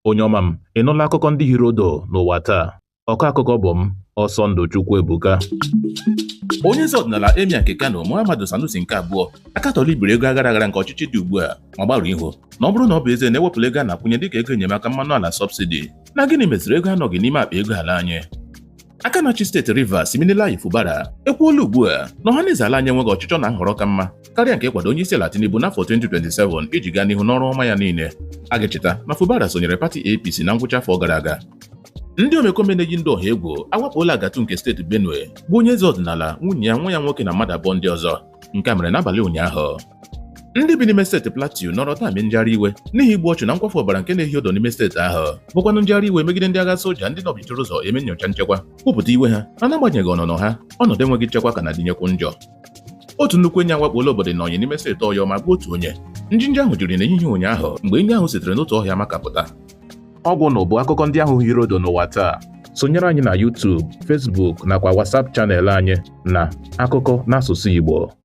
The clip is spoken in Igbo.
Onye ọma m, ị nụla akụkọ ndị hiri odo n'ụwa taa? Ọkọ akụkọ bụ m, Ọsọndụ Chukwuebuka. Onye eze ọdịnala Emir nke Kano, Muhammadu Sanusi nke abụọ, akatọla ibiri ego aghara aghara nke ọchịchị dị ugbu a ma gbarụ ihu na ọ bụrụ na ọ bụ ezie na ewepụla ego a na-akwụnye dịka ego enyemaka mmanụ ala subsidy, na gịnị meziri ego anọghị n'ime akpa ego ala anyị? Aka na-achị steeti Rivers, Siminalayi Fubara, ekwuola ugbu a na ọhaneze ala anyị enweghị ọchịchọ na nhọrọ ka mma karịa nke ịkwado onye isi ala Tinubu n'afọ 2027 iji gaa n'ihu n'ọrụ ọma ya niile. A ga-echeta na Fubara sonyere pati APC na ngwụcha afọ gara aga. Ndị omekome na-eyi ndị ọha egwu awakpola Agatu nke steeti Benue bụ onye eze ọdịnala, nwunye ya, nwa ya nwoke na mmadụ abụọ ndị ọzọ. Nke a mere n'abalị ụnyaahụ. Ndị bi n'ime steeti Plateau nọrọ taa mee njegharị iwe n'ihi igbu ọchụ na nkwafu ọbara nke na-ehi ụdọ n'ime steeti ahụ, bụkwanụ njegharị iwe megide ndị agha soja ndị nọbichiri ụzọ eme nnyocha nchekwa, kwupụta iwe ha na n'agbanyeghị ọnụnọ ha, ọnọdụ enweghị nchekwa ka na-adịnyekwu njọ. Otu nnukwu enyi awakpola obodo Nọnyị n'ime steeti Ọyọ ma gbuo otu onye. Njinji ahụ jiri n'ehihie ụnyaahụ mgbe enyi ahụ sitere n'otu ọhịa maka pụta. Ọgwụ na bụ akụkọ ndị ahụ hiri odo n'ụwa taa. Sonyere anyị na YouTube, Facebook nakwa WhatsApp channel anyị na Akụkọ n'Asụsụ Igbo.